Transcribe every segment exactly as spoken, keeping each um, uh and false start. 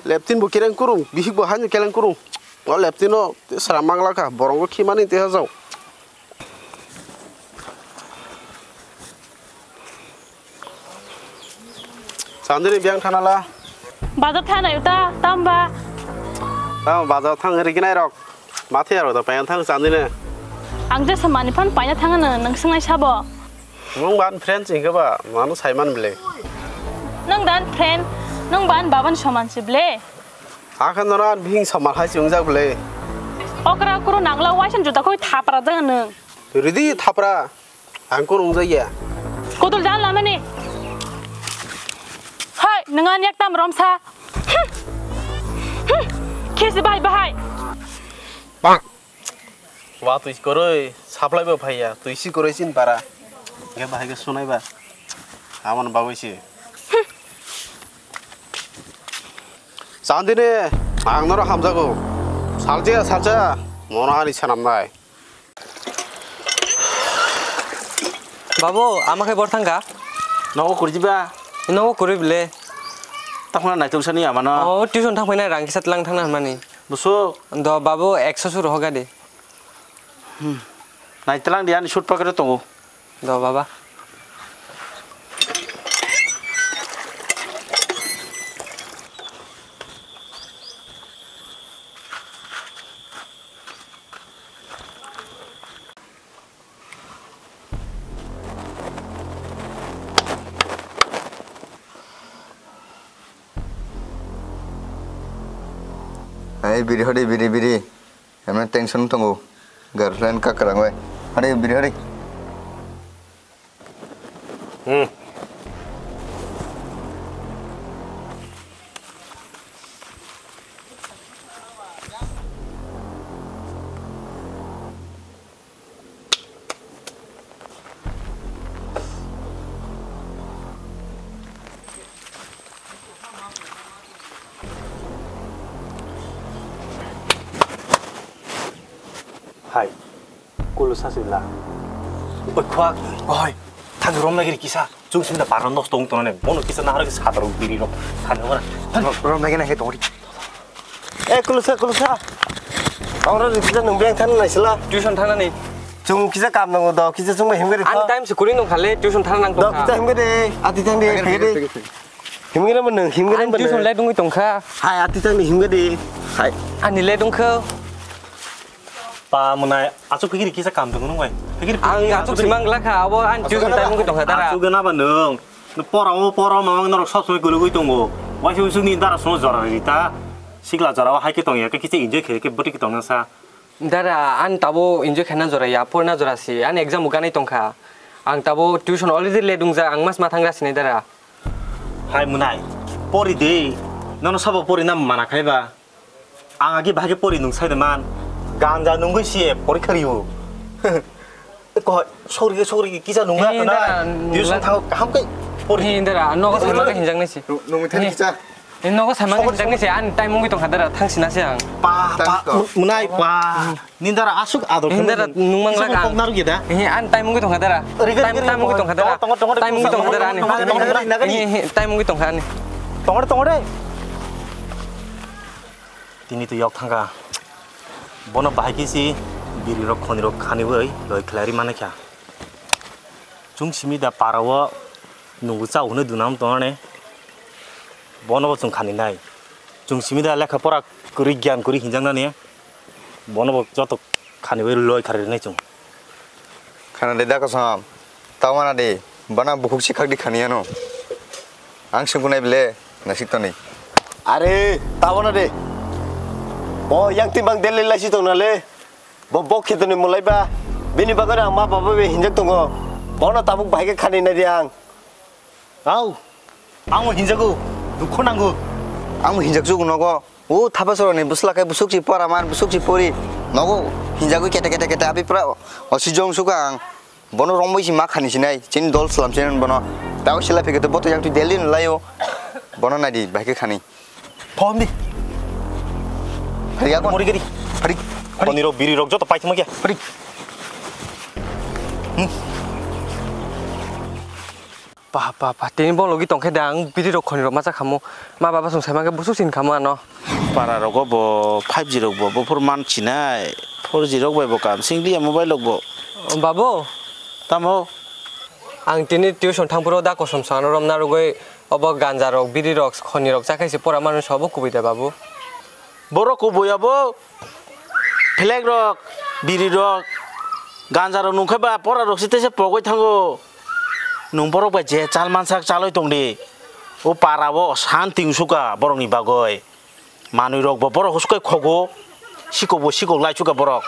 Leptin bo kereng kurung, bihik bo haino kereng kurung. O leptin no sra mangla kha, borong o khimani te hajao. Chandini biyang thanala. Bajar thana yuta, tamba. Tamo bajar thang riginai rok. Mathe aro da payan thang Chandini. Ang je samani phan paina thangano, nang swngnai sabo. Nwng ban friends hingke ba, mano saiman bele. Nwng dan friend, nwng ban baban soman si bele. Akhe nono an bihing somal hai si wngjak bele. Okra kuru nangla waisang juta koi thapra jang nwng. Ridi thapra, ang kuru wngjak ya. Kodol jan lamani. Hai, nwng an yak tam romsa. Hmm. Hmm. Khesi bai bahai. Bang. Wa twi si kwrwi, supply bo phaiya, twi si kwrwi chini para. Hingke bahai khe sunai ba, aboni bagwi se. Chandini, ang norok hamjago. Salcha, salcha, mono ani sanamnai. Babu, ama khe bor thangkha? Nogo kurji ba? Nogo kurwi bile. Takhna naitok sani amano. Oh, tuition thangphainai rang kisa tlang thangna hwnmani. Buso. Do babu, ekso suru hoga di. Hmm. Naitlang di ani suit pocket tongo. Do baba. Hai biri hodi biri biri. Emang tension tongo. Girlfriend kakrang bai. Hadi biri hadi. Hmm. Hai, kulusa sila. Oi, khwak. Oi, thang rom lagi kisa. Chung sini da parno nos tong tong ne. Bono kisa nahar kisa satar biri rom. Thang rom na. Rom lagi na he tong. Eh, kulusa, kulusa. Oro kisa nung beng thang nai sila. Tuition thang nani. Chung kisa kam nang do, kisa chung himgari. An time se kuri nung khale tuition thang nang do. Kisa himgari, ati thang di, himgari. Himgari mana, himgari mana. Tuition le dungui tongkha. Hai, ati thang di himgari. Hai. Ani le dungkho. Pa mwnai, achuk phikiri kisa kam tongo nung bai. Phikiri, ang achuk simang lakha, abo an tuition time wngwi tongkha dara. Achuk gana ba nung. Pora o pora mamang norok sob somoi gulugwi tongo. Waisa usuk ni dara sono jora rita. Sikla jora o hai khe tongya khe kisa enjoy khe khe bwtwi khe tongna sa. Dara an tabo enjoy khaina jora ya, porna jora si. An exam bo ganai tongkha. Ang tabo tuition already le dungja, ang mas mathang ra sinai dara. Hai mwnai, pori de. Nono sabo pori na mana khai ba. Ang agi bahai khe pori nung sai de man. Ganja nungwi si porikha rio. Ko sori sori kisa nung na. Tuition thang kaham kai pori. He dara nogo sama ka hinjang nai si. Nung thani kisa. Nogo sama ka hinjang nai si an time wngwi tongkha dara thang sina se ang. Pa pa mwnai pa. Nindara asuk ador khe nindara nung mang laga. Kok naru gida. He an time wngwi tongkha dara. Time wngwi tongkha dara. Time wngwi tongkha dara ani. He time wngwi tongkha ani. Tongore tongore. Tini tu yok thangka. Bono bahai kisi biri rok khoni rok khani bai loi khlai ri manai kha. Chung simi da para o nunggu cha hwnwi dunam tongani. Bono bo chung khani nai. Chung simi da lekha pora kwrwi gyan kwrwi hinjak nani. Bono bo joto khani bai loi khari nai chung. Khana de da kosom. Tawana de. Bana bukhuk si khak di khani ano. Ang sungku nai bile nasik toni. Are, tawana de. Bo yang timbang delai lai si tong nale. Bo bok khitoni mulai ba, bini bagwi ang ma baba bai hinjak tongo. Bono tabuk bahai khe khani nai di ang. Au, ang hinjago, dukho nango. Ang hinjak jugo nogo. O thapa soroni busla kai busuk si pora man busuk si pori. Nogo hinjago kete kete kete abi pra. O si jong suka ang. Bono rombai si ma khani sinai. Chini dol slam chini bono. Tao sila phike to boto yang tu Delhi no layo. Bono nadi bahai ke khani. Phone di. Hari aku. Mori gari. Hari. Hari. Khoni rok biri rok joto paithima kya. Hari. Hmm. Pa pa pa tini bo logi tongkhe da ang biri rok khoni rok macha khamu. Ma baba sung sai mangke busuk sin khamu ano. Para rogo bo five G rok bo buphur man sinai. Four G rok bai bo kam sing liya mobile rok bo. Babu. Tamo. Ang tini tuition thangphuru da kosom sano romna rwgwi obo ganja rok, biri rok, khoni rok chakhai se pora manu sobo kubui da babu. Borok kubui abo flag rok, biri rok, ganja rok nungkhe ba pora rok se tese pogoi thango. Nung borok bai je chal mansak chaloi tongdi. O para o santi wngsuka borokni bagoi. Manwi rok bo borok hwskai khogo, sikok bo sikok lai chuka borok.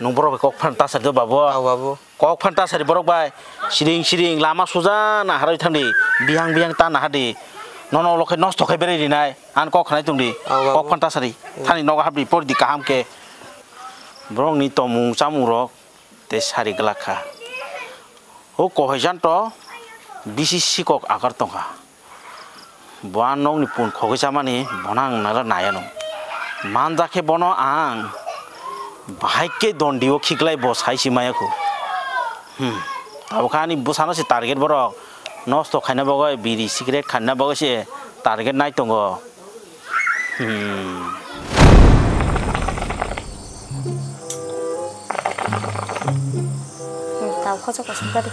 Nung borok bai kok phan ta sari do babu. Au babu. Kok phan ta sari borok bai. Siring siring lama suja na haroi thangdi. Bihang bihang ta na hadi. Nono lokhe nosto khai berai rinai. An kok khanai tongdi. Au babu. Kok phan ta sari. Hmm. Thani nogo habdi pordi kaham ke. Borokni tomung chamung rok. Tei sari glak kha. O kohoi janto bisi sikok akar tongkha. Bo a nokni pun khogwi chamani bono ang nara naya nung. Manja khe bono ang bahai khe dondi o khiklai bo sai si maya khu. Hmm. Abo khe ani bwsano se target borok nosto khaina bagwi biri cigarette khaina bagwi se target nai tongo. Hmm. Hmm, tau khochok kosom tadi.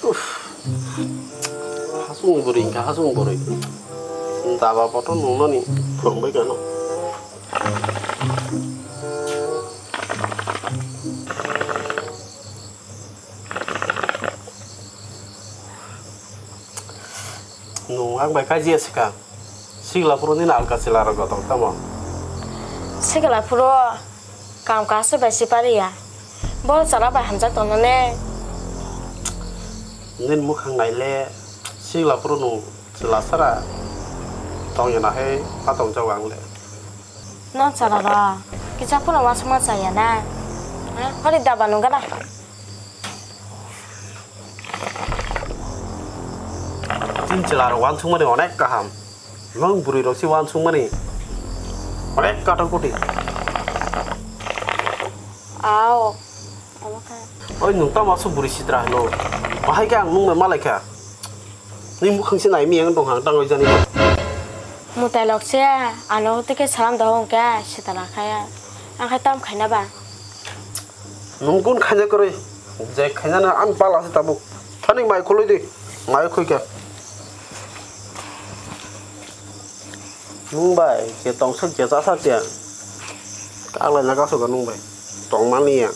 Uff. Hasung bwrwi, hwnkha hasung bwrwi. Daba boto nungnani phwrwngbai kano. Nwng ang bai kaijia swkang. Sikla phuru nini alka chwla rok tong tamo? Sikla phuru kam kasu bai sipariya. Bol chwla bai hamjak tongno ne. Nini mukhang naile sikla phuru nwng chwla sara tongya na hai ma tongjago ang le. No chwla rok kisa phuru wasukma chaya na. Ha? Hori daba nung gana. Chini chwla rok wansukmani onek kaham. Nwng bwrwi rok se wansukmani onek kathok koti. Ao, omo kha. Oi nwng tamo aswk bwrwi sitra hwno? Bahai khe ang nwng bai malai kha. Nini mukhang se nai miyang tong hang tang oi jani. Mutai lok se ano tike salam da hong khe sitra kha ya. Ang khai tam khaina ba. Nwng kun khaina kwrwi, je khaina na ang pala se tabuk. Thani mai khuloi di, mai khui khe. Nwng bai je tong sak je cha sak je. Kaglai na kaso ga nwng bai. Tong mani ya.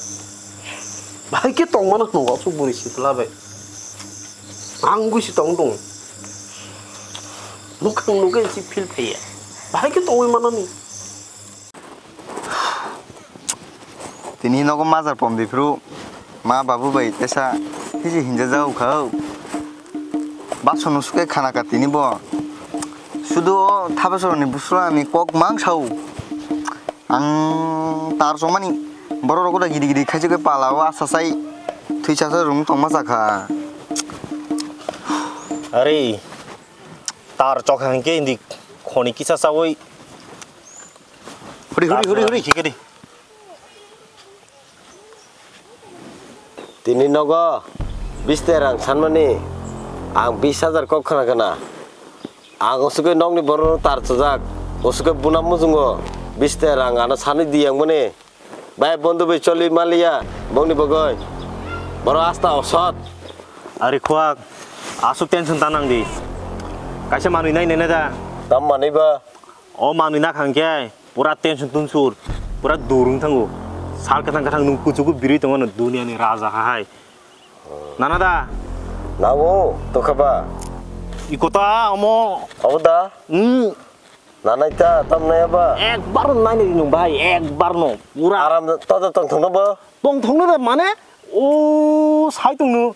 Bai khe tong mano nwng aswk bwrwi sitla bai. Ang gwi si tong tong. Nwng khang nwng khe si feel phai ya. Bai khe tongwi manani. Tini nogo majar pom di phuru ma babu bai tesa hiji hinja jau kha. Basono suke khana ka tini bo. Sudu o thabasoroni busra ni kok mang sau. Ang tar somani borok rok da gidi gidi khachi ke pala o asa sai thui sa sa rung tong ma sa kha. Are tar chok hang ke indi khoni kisa sawi. Huri, huri, huri, huri. Hikari. Tini nogo biste rang sanmani ang bis hajar kok khna khna. Ang usugwi nokni borok tar chajak. Usugwi buna mujungo biste rang ano sanwi di yang mani. Bai bondu bai choli maliya bongni bogoi. Borok asta osot. Ari khuak asuk tension ta nang di. Kaisa manwi nai nene da. Tam manwi ba. O manwi na khang khe pura tension tunsur, pura dur wng thango. Sal kwthang kwthang nung kuchugo birwi tongo no duniya ni raja ha hai. Nana da? Nango, tokha ba? Iko ta omo. Omo da? Hmm. Nanai ta, tam nai ba? Ekbar no nai nai nung bai, ekbar no. Pura. Aram to to tong thong no bo? Tong thong no da mane? O sai tong no.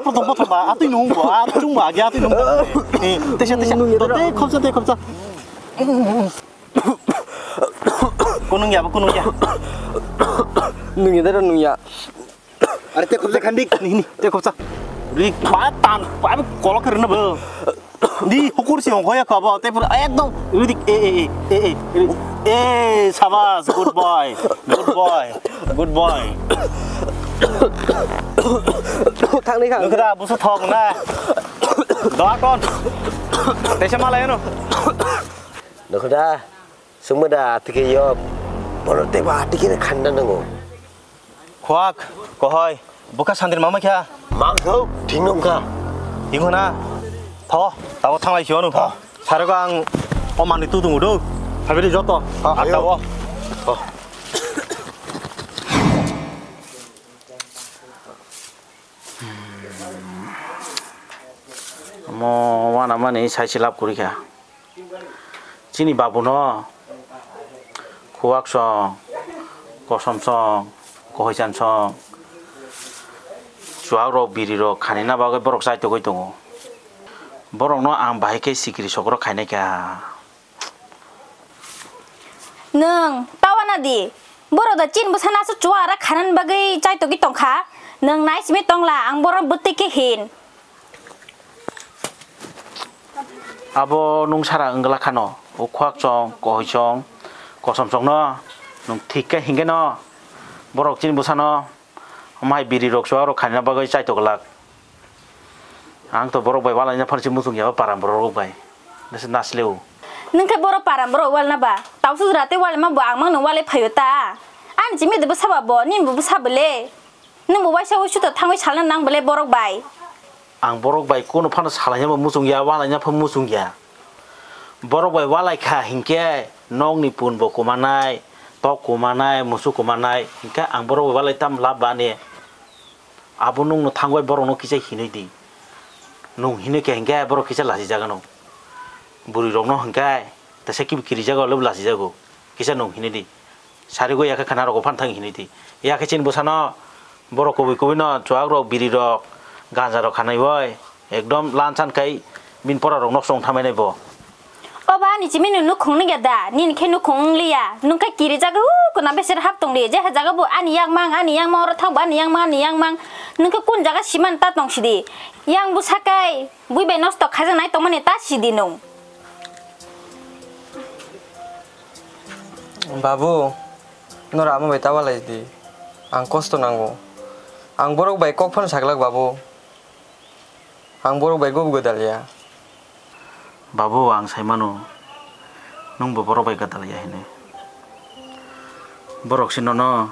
Prothom, prothom ba, atwi nung bo, atwi nung ba, agi atwi nung. Eh, tesa, tesa. Nung ya, tei khopsa, tei khopsa. Kunung ya, kunung ya. Nung ya, nung ya. Are tei khopsa khandik. Ni, ni, tei khopsa. Ri, ba tan, ba kolok khe rwna bo. Di hukur si hong khoya khabo, tei pura ekdom. Ri dik, eh, eh, eh, eh, eh, eh, sabas, good boy, good boy, good boy. Thangni kha. Nukra, busu thok na. Doa ton. Tesa malai no. Nukra. Sungma da tike yok. Bono teba tike ne khanda nango. Khwak, kohoi, bukha sandir mama kya? Mangso, thing nung kha. Thing hona. Tho, tabo thanglai sio nung tho. Sarego ang o manwi tu tungu do. Habiri joto. Tho, ayo. Tabo. Tho. Mo wana mani sai silap kuri kha. Chini babuno Khuaksong, Kosomsong, Kohoichansong, chuakrok, birirok khanina bagwi borok chaitogwi tongo. Borokno ang bahai khe sikiri sokrok khainai kha. Nwng tawana di, borok da chin bwsano aswk chuwara khanan bagwi chaitogwi tongkha. Nwng nai simi tongla, ang borok bwtwi khe hin. Abo nung sara wngla khano, o Khuaksong, Kohoichong, Kosomsongno nung thik khe hingkhe no borok chini bwsano mai biri rok chuwa rok khaina bagwi chaitok glak. Ang to borok bai walaina phano se muchung ya, o param borok rok bai. Nase nasleo. Nung khe borok param borok walna ba, tausu jora tei walaima bo ang mangno walai phaio ta. Ani chimi de bwsa ba bo, nini bo bwsa bole. Nwng bo waisa waisa to thangwi salna nang bole borok bai. Ang borok bai kunu phano salaina bo muchung ya, walaina pho muchung ya. Borok bai walai kha hinkhe nokni pun bo kumanai, tok kumanai, musu kumanai, hinkhe ang borok bai walai tam lab bani. Abo nungno thangwi borokno kisa hinwi di. Nung hinwi khe hinkhe borok kisa lachijagano. Bwrwi rokno hinkhe tesa kibi kirijago lebo lachijago. Kisa nung hinwi di. Sarigo yakhe khana rogo phan thang hinwi di. Yakhe chini bwsano borok kubui kubui no chuak rok, biri rok, ganja rok khanai bai ekdom lan san khai bini pora rok nok song thamai nai bo. O ba ani chimi nung nukhung nungya da, nini khe nukhung wng liya, nung khe kiri jaga u kuna besir hap tong li, je ha jaga bo ani yang mang, ani yang mang, oro thang bo ani yang mang, ani yang mang, nung khe kun jaga siman ta tong sidi, yang bwsa kai bui bai nosto khajaknai tongmani ta sidi nung. Babu, nora ama bai ta walai di. Ang kosto nango. Ang borok bai kok phano saglak, babu. Ang borok bai gob godal ya. Babu, ang sai mano, nwng bo borok bai godal ya hwnwi. Borok se nono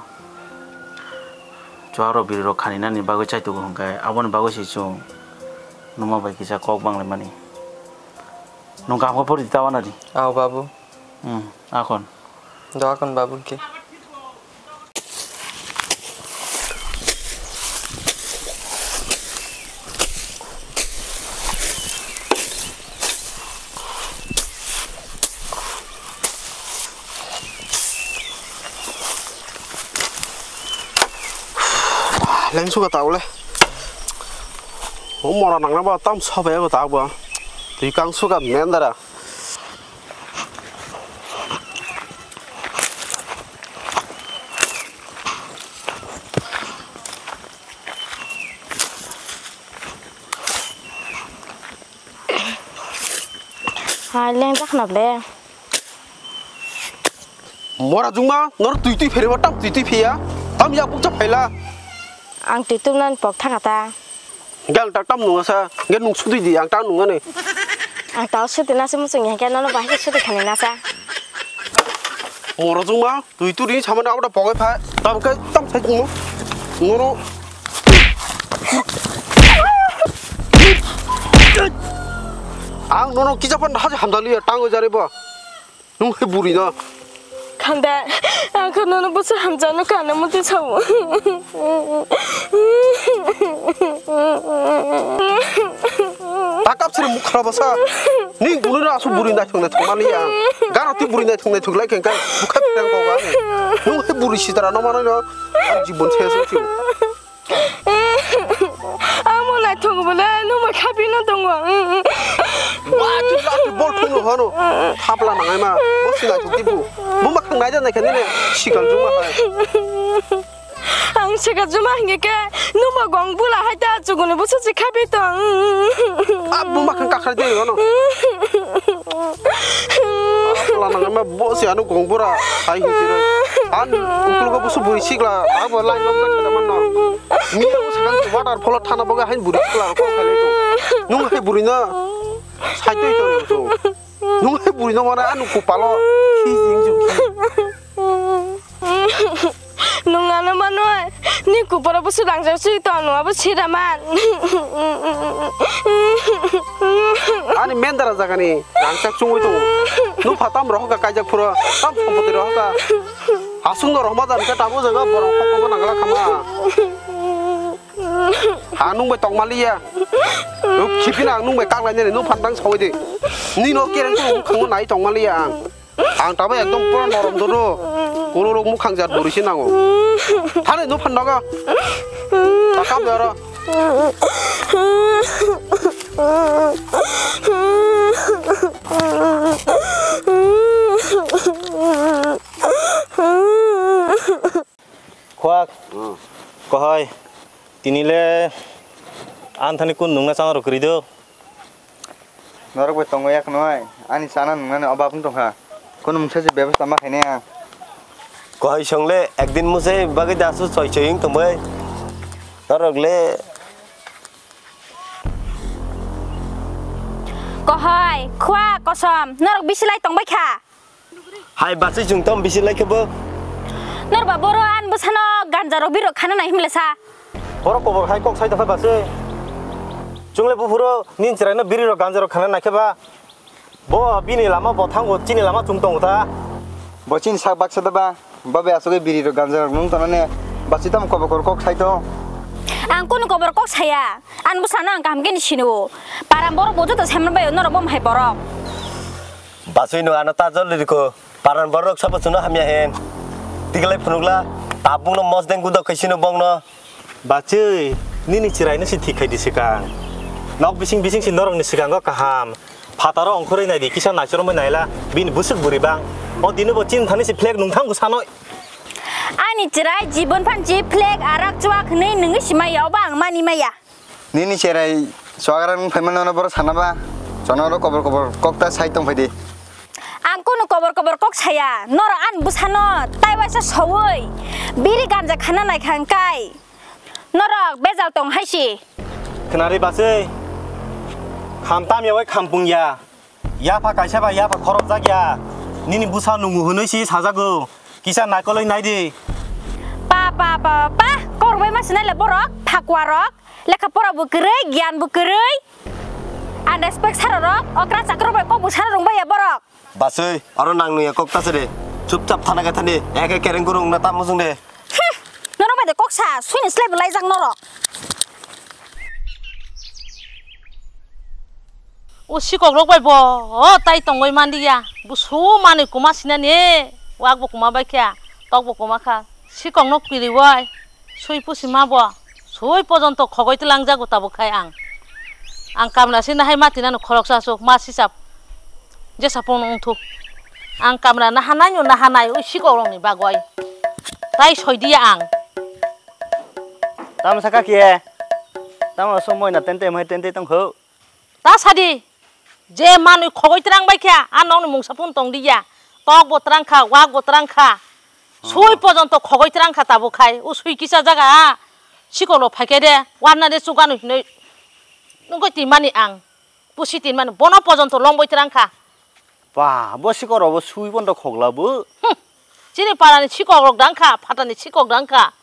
chuwak rok bwrwi rok khani nani bagwi chaitugo hwnkhe, aboni bagwi se chwng numa bai kisa kok bang lai mani. Nwng kaham khe pori di, ta wana di. Ao, babu. Hmm, akon. Do akon, babu, ke. Lengsuka tau le. O mora nangnaba tam sabai go ta bo. Twi kangsuka mendara. Hai, leng jak na ble. Mora jungma, nor tui tui phereba, tam tui tui phiya. Tam ya bukcha phaila. Ang tui tum nan pok thaka ta. Gal ta tam nunga sa, ge nung sudi di, ang ta nunga ne. Ang ta sudi na se muchung ya, ge nono bahai sudi khani na sa. Mora jungma, tui tui ri samani abada pogai pha. Tam ke, tam sai jungma. Nono. Ang nono kijapan haji hamdali ya, tango jare ba. Nung hai buri no. Khanda, ang khe nono bwswk hamjakno kana muti sao. Ta kap siri mukha basa. Ni gulu na asu buri naithok naithok mani ya. Garo ti buri naithok naithok lai kengkai. Bukha pirang kok ani. Nung hai buri sitara no mano no. Ang jibon se se. Amo naithok bole numa khapi no tongo. Wa tu la tu bol phung no hano. Thapla nangai ma. Bo si naithok tibu. Bo ma khang naida naikha nini. Sikal juma hai. Ang sika juma hinge ke numa gong bula hai ta chuguni busu si khapi tong. Abo ma khang kakhar de hano. Thapla nangai ma bo si ano gong bura hai hinti ro. An ukul go busu bui sikla. Abo lai lom jak da man no. Ni ang sakang waterfall thana boga hain buri kla ko khale to. Nung hai buri na. Sai toi to to. Nung hai buri na mana anu kupalo. Khi jing ju khi. Nung ano mano. Ni kupara busu langjak sui to anu abo sira man. Ani mendara jagani rangchak chungwi tongo. Nung phatam rohoka kaijak phuro. Tam sompoti rohoka. Aswk no rohma jan khe tamo jaga borok kok kok nangla khama. Ha nung bai tongmaliya. Nung khipi na nung bai kaklai nani nung phan tang sawi de. Ni no kereng ko mukhang nai tongmaliya ang. Ang tamo ekdom pura norom dono. Kolo rok mukhang jat bori se nango. Thani nung phan nogo. Takam doro. Khwak. Hmm. Kohai. Tini le anthani kun nungna chang rok ri do. Norok bai tongo yak noi. Ani chana nungnani obab wng tongkha. Kunu mungsa se bebasta ma khainai ang. Kohai song le ekdin muse bagwi dasu choi choi wng tongbai. Norok le. Kohai, khwa, kosom, norok bisi lai tongbai kha. Hai bachwi chwng tamo bisi lai khe bo. Nor ba boro an bwsano ganja rok birok khana nai himle sa. Borok kobor hai kok sai tongkha bachwi. Chwngle buphuro nin chwraino biri rok ganja rok khana nai khe ba. Bo bini lama bo thango chini lama chwng tongo ta. Bo chini sak baksa da ba. Babai asugwi biri rok ganja rok nung tonane. Bachwi tamo kobor kobor kok sai tong. Ang kunu kobor kok saya. An bwsano ang kaham khe ni sino. Param borok bo joto saiman bai norok bo hai borok. Bachwi no ano ta jol riko. Paran borok sabo chuno hamya hen. Tiglai phunukla tabung no mosdeng gudok khai sino bong no. Bachwi, nini chirai no si thik khai di sikang. Nok bising bising si norok ni sikang go kaham. Phataro ongkhorwi nai di kisa naichormoi naila bini busuk buri bang. O dino bo chin thani si flag nung thang sanoi. Ani chirai jibon phan chi flag arak chuak hwnwi nungwi si maya oba ang mani maya. Nini cherai chuagrang phaimanano boro sanaba, chonoro kobor kobor kokta sai tongphaidi. Ang Kunu kobor kobor kok saya, norok ani bwsano tai waisa sowui biri ganja khana nai kha hwnkhe norok bejal tong hai si. Khwnari basui, kham tamya bai kham pungya, yapha kaisa bai yapha khorokjak ya, nini bwsa nungo hwnwi si sajago, kisa naikolwi nai di. Pa, pa, pa, pa, korok bai ma sinai le borok, phakwa rok, lekha pora bo kwrwi, giyan bo kwrwi, unrespect saro rok, okra chakra bai kok bo saro rwng bai ya borok. Basui, aro nang nungya kok ta se de. Chupchap thana khe thani, eke kereng gurung na tamo sung de. Hmm, norok bai de kok sa, suini slai bo laijak norok. O sikok rok bai bo, o tai tongoi manliya. Busu manwi kuma sinani, wak bo kuma bai kha, tok bo kuma kha. Sikok no kwrwi bai. Sui pusi ma bo, sui pojonto khogoi tlang jago tabuk khai ang. Ang kamra sini hai ma tinano khoroksa asuk ma sisap. Jesa phone wngthuk. Ang kamra nahanai no nahanai ui sikok rokni bagoi. Tai soi diya ang. Tamo saka khe? Tamo somoi na tente mai tente tongkho. Ta sadi, je manwi khogoi twrang bai kha, a nokni mungsa phun tong di ya. Tok bo twrang kha, wak bo twrang kha. Sui pojonto khogoi twrang kha tabuk khai. O sui kisa jaga, sikolo phai khe de, warna de chuganwi hinwi. Nungkoi twi mani ang. Pusi twi mani, bono pojonto longbai twrang kha. Ba, bo sikoro bo sui pondo khogla bo. Hmm. Chini parani sikok rok dang kha, phatani sikok dang kha.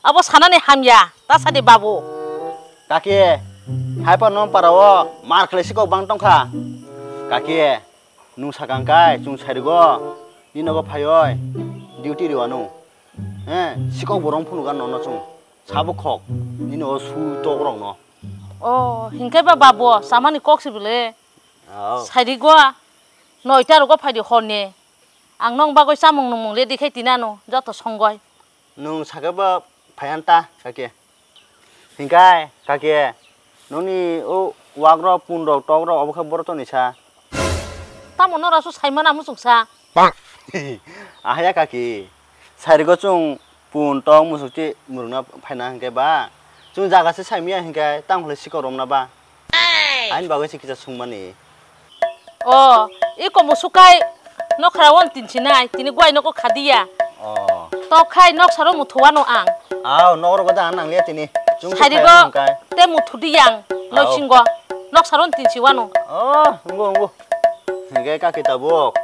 Abo sanani hamya, ta sadi babu. Kaki, hai pa nom para o mar khlai sikok bang tong kha. Kaki, nung sakang kai, chung sarigo, ni nogo phaioi, duty riwanu. He, sikok borong phunu gan nono chung. Sabo khok, nini o sui tok rok no. O, hinkhe ba babu, samani kok si bile. Aw. Sarigo, noita rogo phaidi horni. Ang nong bagoi chamung nungmung ready khai tinano, joto songoi. Nung sakhe ba phaiyan ta, kake. Hinkai, kake, nungni o wak rok, pun rok, tok rok, obo khe boro toni sa. Tamo nora su saimana muchung sa. Ahaya kaki, sarigo chung pun tok musuk chi murungna phaina hinkhe ba. Chung jaga se saimiya hinkhe tang hole sikok romna ba. Aini bagwi se kisa sungmani. O, i komo sukai nokhra won tinsinai, tini guai noko khadiya. O. Tok khai noksaro muthuwano ang. Aw, nokro goda ang nangliya tini. Chung se sarigo khai ang kai. Te muthudiya ang, noisingo. Noksaro tinsiwano. O, ungo, ungo. Hingke kaki tabuk.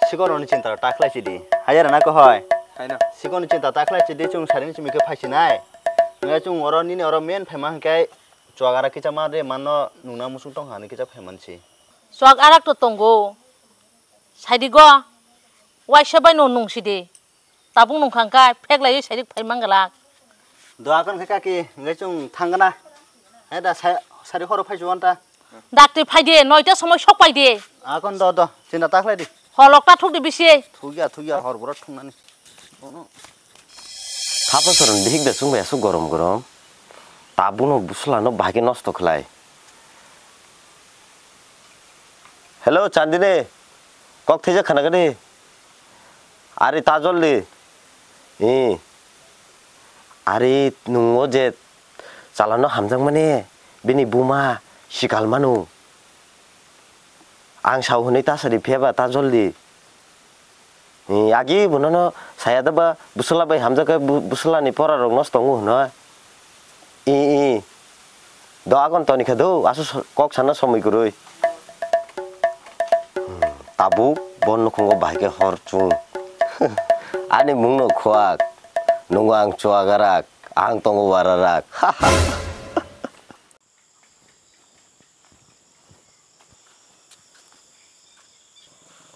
Sikoroni chinta ta khlai chidi. Hayar na ko hoi. Haino. Sikoroni chinta ta khlai chidi, chung sarini chimi khe phaisinai. Hingke chung oro nini oro men phaima hingke. Chuak arak kisa ma de mano nungna musung tong hani kisa phaimansi. Chuak arak to tongo. Saidigo. Waisa bai no nungsi de. Tabuk nungkhang kai phek lai saidik phai manglak. Do akon khe kaki ngai chung thangna. He da sai sari horo phai juwan ta. Dakti phai de noita somoi sok pai de. Akon do do chinta ta khlai di. Holok ta thuk de bisi. Thugya thugya hor boro thungnani. Thapasaron bihik da chwngbai aswk gorom gorom. Tabukno bwswlano bahai khe nosto khlai. Hello, Chandini. Kok thwijak khana gani? Ari ta joldi. Ee. Ari nungo je chalano hamjakmani bini buma sikal manu. Ang sao hwnwi ta sadi phiya ba ta joldi. Ni agi bonono saya da ba bwswla bai hamjak khe bu-, bwswla ni pora rok nosto tongo hwno. I, i. Do agon toni khe do asu so-, kok sana somoi kwrwi. Hmm, tabuk bo nukhungo bahai khe hor chung. Ani mungno khuak, nungo ang chuagarak, ang tongo wararak.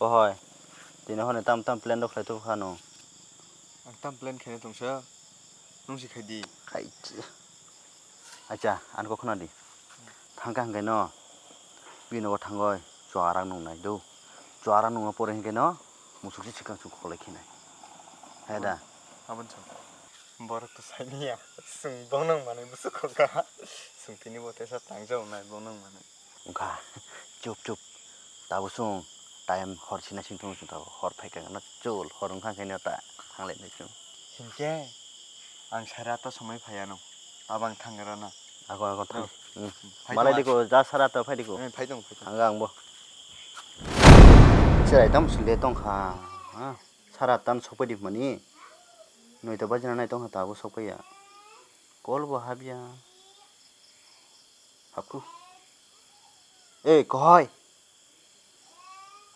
Ohoi, tini hwnwi tam tam plan rok khlai tongkha nw? Ang tam plan khaina tongsa, nung si khai di. Khai chi. Acha, ang kok khna di. Thangkha hwnkhe no, bini nogo thangoi, chuarak nung nai do. Chuarak nungna pore hwnkhe no, musuk si swkang sung kholai khinai. Hai da. Aboni chwng. Borok to saimanya, chwng bonong manwi bwswk kha. Chwng tini bo tesa tangjao nai bonong manwi. Wngkha, chup chup. Tabo chwng time hor sina sing tongo chwng tabo. Hor phai kha no chol, hor wngkha khe no ta thanglai nai chwng. Hinkhe ang sara to somoi phaiya no. Abang thangra na. Ago ago thang. Hmm. Phai malai tong diko, ja sara to phai diko. Eh, phai tong, phai tong. Ang ang bo. Chwrai tamo sile tongkha, ha? Sara tan sokpai di mani. Noita bajina nai tongkha tabuk sokpaiya. Call bo habya. Haku. Ei, kohoi.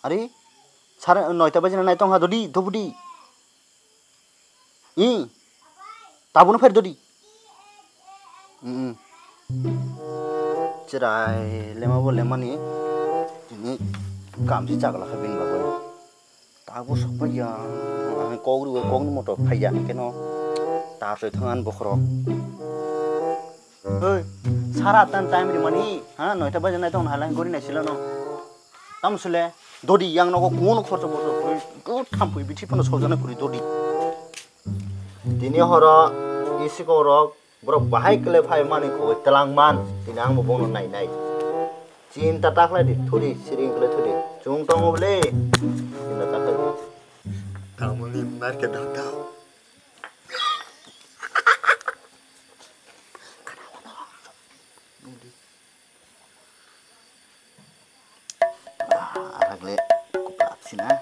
Ari, sara noita bajina nai tongkha dodi, dobudi. I. Tabukno phai dodi. Mm. Chwrai lema bo lemani. Tini kamsi chakla kha bini bagwi. Tabuk sokpaiya. Kok rw kok ni motor phaiya keno. Ta soi thangan bokhorok. Oi, sara tan time rimani. Ha, noita baja nai tong halai gori nai silano. Tamo sile dodi yang nogo kuno khorcha borcha kuri, ko thampui bithi phano sojana kuri dodi. Tini horo isiko rok borok bahai kle phai mani kho telang man, tini ang bo bono nai nai. Chinta ta khlai di, thudi siring kle thudi. Chung tongo bole. Chinta ta khlai di. Tamoni market dong tao. Ah, arak le kuplap sina.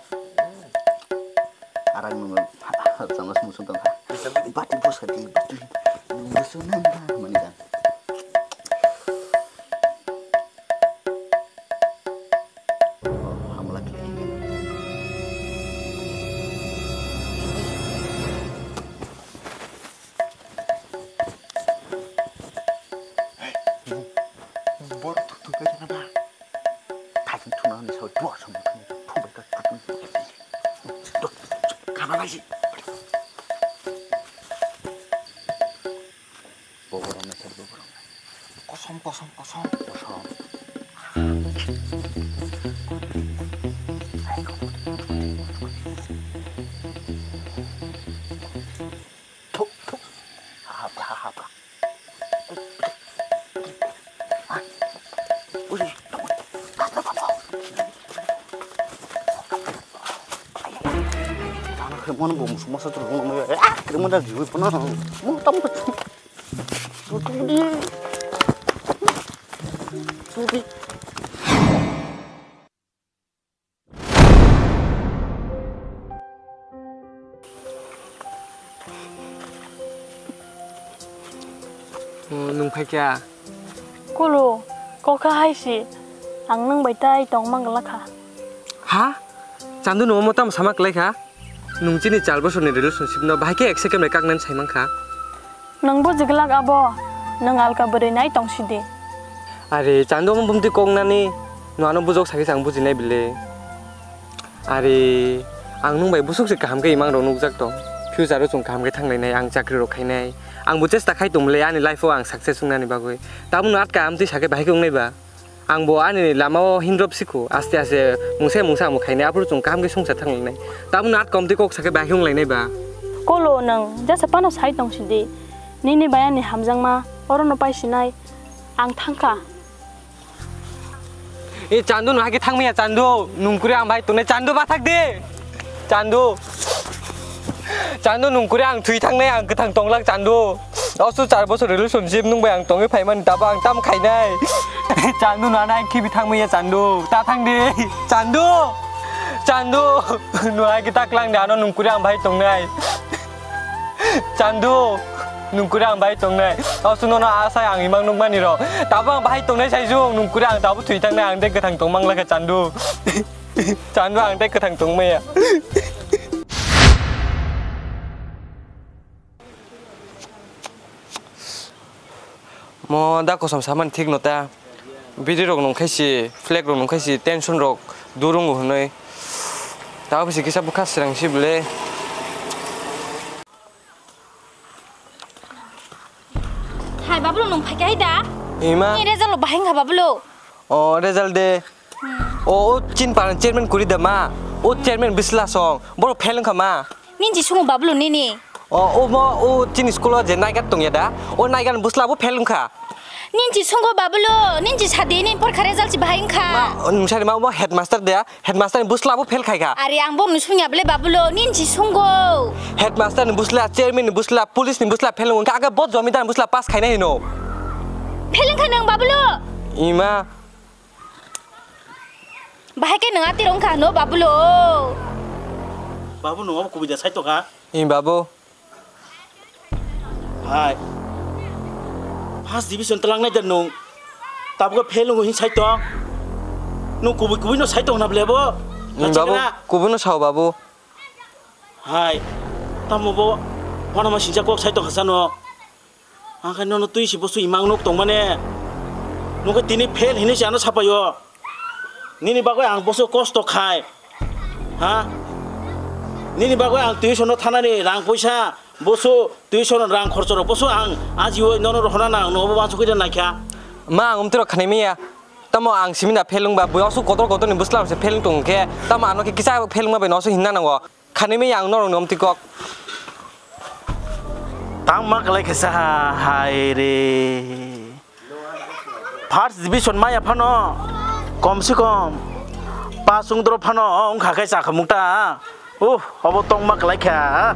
Arak nung chamos musung tong kha. Bati bos kha di bati. Nung boso nang mani kan. Hamla kiri. Bor thuk thuk khe na ba. Thajin thuna ni sao dua sam thuk bai ka thuk. Kana lai si. Boborom na sir boborom. Kosom kosom kosom kosom. Thuk, thuk. Hapra, hapra. Ui, tong. Hapra, hapra. Tana khe mon bo musuk masa tu rung mai. Ah, kre mon da jiwi pona. Mo tam ko. Tuti. Tuti. Oh, nwng phaikha? Kulu, kokha hai si, ang nwng bai tai tongma glakha. Ha? Chandu, nwng omo tamo sama kwlaikha? Nwng chini char bosorni relationship no bahai khe ek second bai kaknani saimankha. Nwng bujiglak abo, nwng alka bwrwi nai tongsidi. Are, Chandu omo bumtwi kok nani, nwng ano bujok sakhe chang bujinai bile. Are, ang nwng bai busuk se kaham khe imang rok nukjak tong. Future o chwng kaham khe thanglainai, ang chakri rok khainai. Ang bo chesta khai tongmole ani life o ang success wngnani bagwi. Tabukno atka amtwi sakhe bahai khe wngnai ba? Ang bo ani lama o hinrop sikho, aste aste mungsa mungsa amo khainai, aphuru chwng kaham khe songsa thanglainai. Tabukno at komtwi kok sakhe bahai wnglainai ba? Kolo nwng jasa phano sai tong sidi, nini bai ani hamjakma orono paisinai, ang thangkha. E Chandu, no hake thangmaya Chandu, nungkuri ang bahai tongnai Chandu, bathak de. Chandu. Chandu, nungkuri ang thwi thangnai, ang kwthang tonglak Chandu. Osu char bosor relationship nung bai ang tongwi phaimani, tabo ang tam khainai. Chandu, nana ang khibi thangmaya Chandu. Ta thang di. Chandu. Chandu. Nuhai kita klang di, ano nungkuri ang bahai tongnai. Chandu. Nungkuri ang bahai tongnai. Osu nono asai ang imang nukmani ro. Tabo ang bahai tongnai saijung, nungkuri ang tabo thwi thangnai, ang de kwthang tongmang lakha Chandu. Chandu ang tei kwthang tongmaya. Mo da kosom samani thik no ta. Biri rok nung khai si, flag rok nung khai si, tension rok durung hwnwi. Ta office kisa bwkha srang si bwle. Hai Bablu, nung phai kai da? Ima. Ni result lo bahai wngkha Bablu. O result de. Hmm. O, o chin paran chairman kuri da ma. O chairman bisla song. Boro fail wngkha ma. Nin si sungo Bablu nini. O, o mo, o chini school o je naigat tongya da. O naigat bwsla bo fail wngkha. Nin si sungo Bablu, nin si sadi nin porkha result si bahai wngkha. Ma, o nung sari ma, o headmaster de. Headmaster ni bwsla bo fail khai kha. Are ang bo nung sungya bele Bablu, nin si sungo. Headmaster ni bwsla, chairman ni bwsla, police ni bwsla fail wngkha. Aga bo jomidar ni bwsla pass khaina hino. Fail wngkha nung Bablu. Ima. Bahai khe nwng atwi rwng kha hwno, Babulo. Babu, nwng abo kubui da sai tongkha? Hi, Babu. Hai. First division twlangnai da nwng. Tabukhe fail wngo hin sai tong. Nwng kubui kubui no sai tong na ble bo? Hi, Babu. Kubui no sao, Babu. Hai. Tamo bo? Wano ma sincha kok sai tong hasa no. Ang khe nono twi si bosu imang nuk tong mane. Nung khe tini fail hinwi si ano sapaio. Nini bagwi ang bosu kosto khai. Ha? Nini bagwi ang tuition no thanani rang poisa, bosu tuition rang khorcho rok bosu ang ajiwi nono rohona nang no bo wansukwi naikha. Ma, ang umtwi rok khanai maya. Tamo ang simi da fail wngba, bui osu kotor kotor ni bwsla rok se fail wng tong khe, tamo ano khe kisa fail wngma bai no osu hinna nango. Khanimwi ang norok nom tikok. Tangma kalai khe saha hai re. First division maya phano kom se kom pass wngdro phano wngkha khe chakha mukta. Uh, obo tongma kalai kha.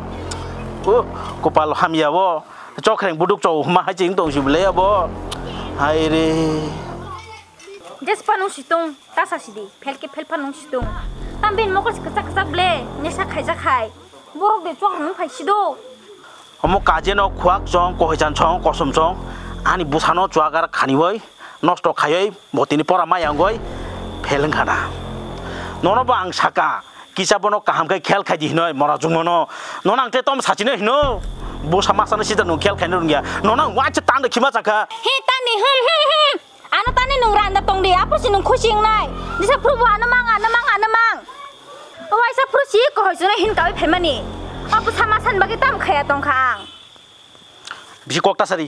Uh, kopal hamya bo. Chokreng buduk chau huma hai ching tong si bwle abo. Hai re. Jespa nung situng, tasa sidi, phelke phelpha nung situng. Tambin mokol si kwchak kwchak ble, nesa khaijak hai. Borok de chwk nung phai sido. Omo kajeno khuak chong, kohoi chan chong, kosom chong, ani bwsano chuagar khaniwi, nosto khaiwi, botini pora maya wngwi, phel wngkha na. Nono bo ang saka, kisa bono kaham khe khel khai di hinoi, mora jungmano. Nono ang te tom sachino hino, bwsa masano sida nung khel khaino rungya. Nono ang wacha tang de khima chakha. He tani, hmm, hmm, hmm. Ano tani nung randa tong di, apo si nung khusi wngnai. Jisa phuru bo ano mang, ano mang, ano mang. Waisa phuru si kohoi suna hin kawi phaimani. Apo sama san bagwi tam khaya tong kha ang. Bisi kok ta sari.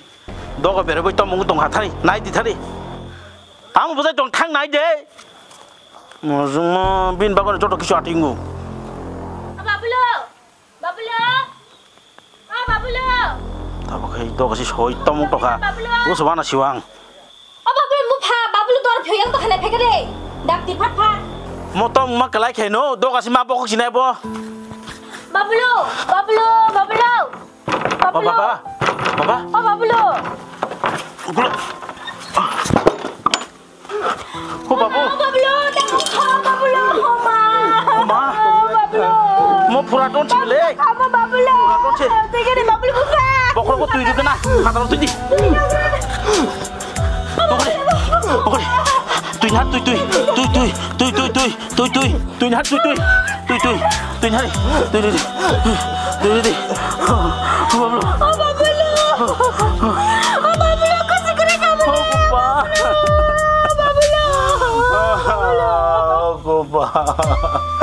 Dogo bere boi tom mung tong ha thari, nai di thari. Tamo bujai tong thang nai de. Mo jung mo bin bago joto kisu atingu. Babulo! Babulo! O Babulo! Tamo khai doga si soi tomung tokha. Babulo! Usu bana siwang. O Babulo, bupha, Babulo dor phiyang tokha nai phekha de. Dak di phat phat. Mo tong ma kalai khai no, doga si ma bokok sinai bo. Babulo! Babulo! Babulo! Babulo! Baba! Baba! O Babulo! Gulo. O babu. O Babulo, tamo kha, Babulo, o ma. O ma. O Babulo. Mo pura ton chile. Kha, mo Babulo. Pura ton che. Tegene Babulo buka. Bokhro ko tui dukena. Khatar tui di. Bokhro. Bokhro. Tui na tui tui. Tui tui. Tui tui tui. Tui tui. Tui na tui tui. Tui tui. Tui na. Tui tui. Tui tui. Tui tui. O Babulo. O Babulo. O Babulo, kasi kare ka Babulo. O Babulo. O Babulo.